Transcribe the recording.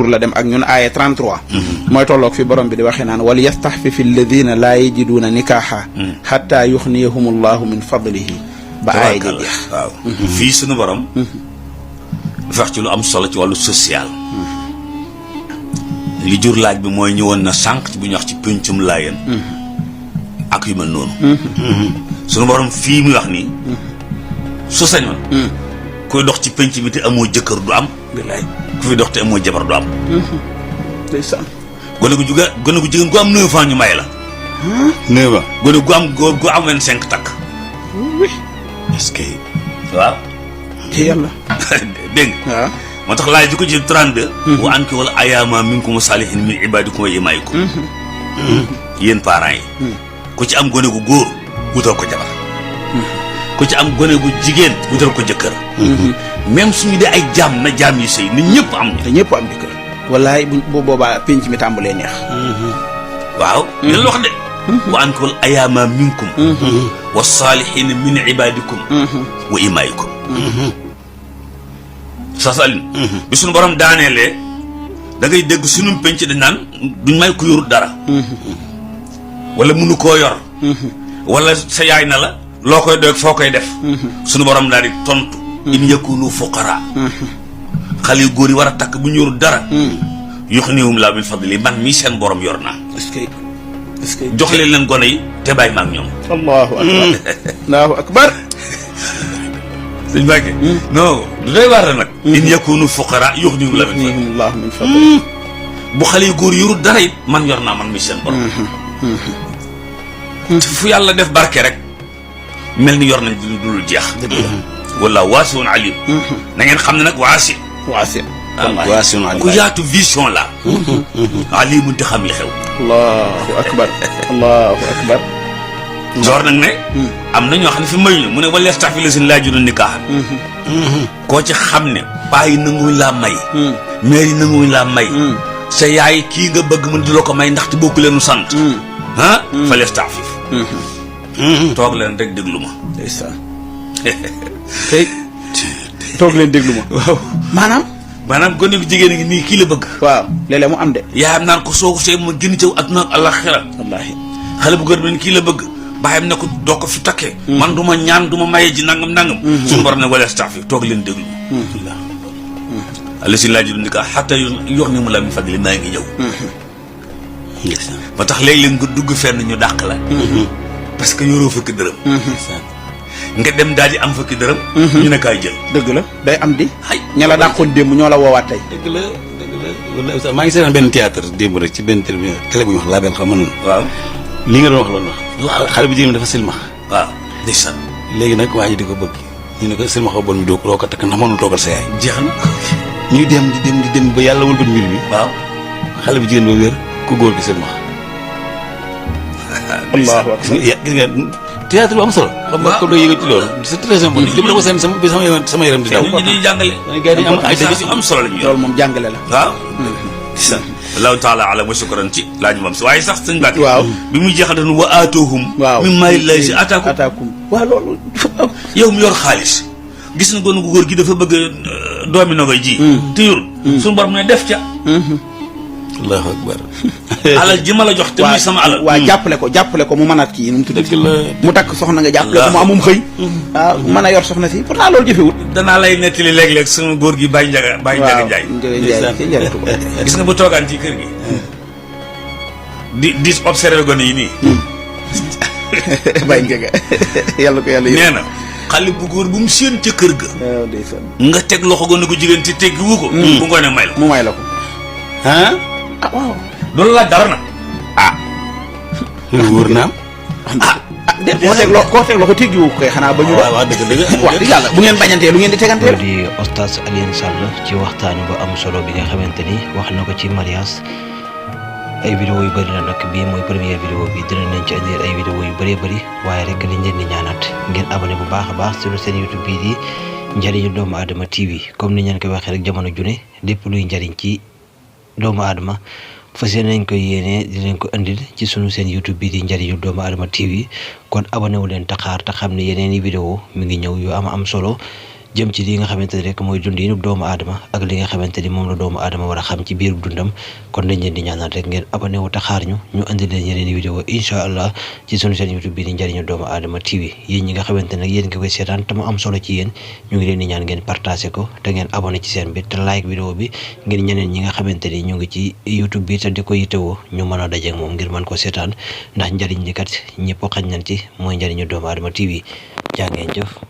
suur la dem ak ñun aaya 33 mooy tolloog fi borom bi di waxee naan wal yastaxfifi alladina laa yajiduuna nikaaxa xatta yuxniyahum allahu min fadlihi ba aaya ji jeex waaw fii suñu borom dafa wax ci lu am solo ci wàllu social li jur laaj bi mooy ñëwoon na sànq ci bu ñu wax ci péncum laayeen ak yu mel noonu suñu borom fii muy wax nii su sañoon kuy dox ci pénc bi te amoo jëkkër du am bilaay ku fi dox te amoo jabar du am ndeysaan gone gu jigéen gu am 9 ans ñu may la 9 ans gone gu am góor gu am 25 takk est-ce que waaw ci yàlla dégg nga waaw moo tax laaj di ko ci 32 wa anki wala ayaama minkum salihin min ibadikum wa imaikum yéen parents yi ku ci am gone gu góor wutal ko jabar ku ci am gone gu jigéen wutal ko jëkkër même suñu dee ay jaam na jaam yi sëy nit ñëpp am te ñëpp am jëkkër wallaay bu boobaa pénc mi tàmbalee neex waaw li la wax de wa anki wala ayaama minkum wa salihin min ibadikum wa imaikum sasalin bi suñu borom daaneelee da ngay dégg suñu penc dañ naan duñ may ku yorut dara wala mënu koo yor wala sa yaay na la loo koy doog foo koy def suñu borom daal di tontu in yakunu fuqara xale yu góor yi war a takk bu ñu yorut dara yuxnihum laa min fadli man mii seen borom yor naa est-ce que jox leen gone yi te bàyyi ma ak ñoom allahu akbar allahu akbar sëñ Mbacke non du doy waar la nag in yakunu fuqara yuxnihum laa min fadli bu xale yu góor yorut dara it man yor naa man mii seen borom fu yàlla def barke rek mel ni yor nañ dul jeex wala waasiun alim na ngeen xam ne nag waasi waasiun alim ku yaatu vision la alimun te xam li xew allahu akbar allahu akbar joor nag ne am na ñoo xam ne fi mayuñu mu ne wala yastafi la sin laajuna nikaaxan koo ci xam ne paa yi nanguwuñ laa may mère yi nanguwuñ laa may sa yaay kii nga bëgg mën di la ko may ndaxte bokku leenu sant fa yastafif toog leen rek déglu ma ndeysaan tey toog leen déglu ma waaw maanaam gone gu jigéen ngi nii kii la bëgg waaw léeg-léeg mu am de yaayam naan ko soo ko see ma génn caw adduna ak àllaxira wallaahi xale bu góor bi kii la bëgg bàyyam ne ko doo ko fi takkee man du ma ñaan du ma maye ji nangam suñu borom ne wala stafif toog leen déglu ma alla si laaj ni ka xatta yox ni mu la min fadli maa ngi ñëw ba tax léeg-léeg nga dugg fenn ñu dàq la parce que yoroo fukki dërëm nga dem daal di am fukki dërëm ñu ne kaay jël dëgg la day am di ay ña la dàqoon démb ñoo la woowaat tey dëgg la wala maa ngi seetaan benn théâtre démb rek ci benn télé bu ñu wax laa benn xam mënoon waaw li nga doon wax loolu wax xale bu jigéen dafa silmax waaw ndeysaan léegi nag waa ji di ko bëgg ñu ne ko silmax bon mi doo ko takk ndax mënul toogal sa yaay jeex na ñuy dem di dem ba yàlla wëlbat mbir mi waaw xale bu jigéen ba wér ku góor gi silmax allahu akbar gis nga théâtre bu am solo xam nga ko doo yëga ci loolu c'est très important jëm na ko seen sama yaram di daw nit ñi dañuy jàngale gars yi am ay message yu am solo la ñu yor loolu moom jàngale la waaw allahu taala alam wa shukran ci laaj moom si waaye sax sëñ Mbacke waaw bi muy jeexal dañu wa aatoohum waaw min maalillahi si ataakum waaw loolu yow mi yor xaalis gis na gone gu góor gi dafa bëgg doomi na koy ji te yorul suñu borom ne def ca allahu akbar alal ji ma la jox te muy sama alal waa jàppale ko mu mën a kii nu mu tudd dëgg la mu takk soxna nga jàppale ko mu amum xëy waaw mën a yor soxna si pourtant loolu jëfewut danaa lay nettali léeg-léeg sama góor gi Baye Njaga Njaay gis nga bu toogaan ci kër gi di observé gone yi nii Baye Njaga yàlla ko yàlla nee na xale bu góor bu mu séen ca kër ga waaw ndeysaan nga teg loxo gone gu jigéen te teggi wu ko bu ngoone may la mu may la ko ah waaw loolu laaj dara nag wóor naa de koo teg loxo teggiwu ko kay xanaa ba ñu waaw dëgg wax dëgg yàlla bu ngeen bañantee lu ngeen di tegantee di Oustaz Alioune Sall ci waxtaan bu am solo bi nga xamante ni wax na ko ci mariage ay vidéo yu bëri la nag bii mooy première vidéo bi dina nañ ci indi ay vidéo yu bëree bëri waaye rek liñ leen di ñaanat ngeen abonné bu baax a baax sur seen YouTube bii di njëriñu doomu aadama TV comme ni ngeen koy waxee rek jamono june lépp luy njëriñ ci doomu aadama fas yéene nañ ko yéene dinañ ko indil ci sunu seen YouTube bi di njëriñu doomu aadama TV kon abonné wu leen taxaar te xam ne yeneen i vidéo mi ngi ñëw yu am solo jëm ci li nga xamante ni rek mooy dund yi doomu aadama ak li nga xamante ni moom la doomu aadama war a xam ci biir dundam kon dañ leen di ñaanal rek ngeen abonné wu te xaar ñu andi leen yeneen vidéo incha allah ci sunu seen YouTube bi di Njariñu Doomu Aadama TV yéen ñi nga xamante nag yéen nga koy seetaan te mu am solo ci yéen ñu ngi leen di ñaan ngeen partagé ko te ngeen abonné ci seen bi te like vidéo bi ngir ñeneen ñi nga xamante ni ñu ngi ci YouTube bi te di ko yitewoo ñu mën a dajeek moom ngir mën ko seetaan ndax njariñ li kat ñëpp xañ nañ ci mooy Njariñu Doomu Aadama TV jaa ngeen jëf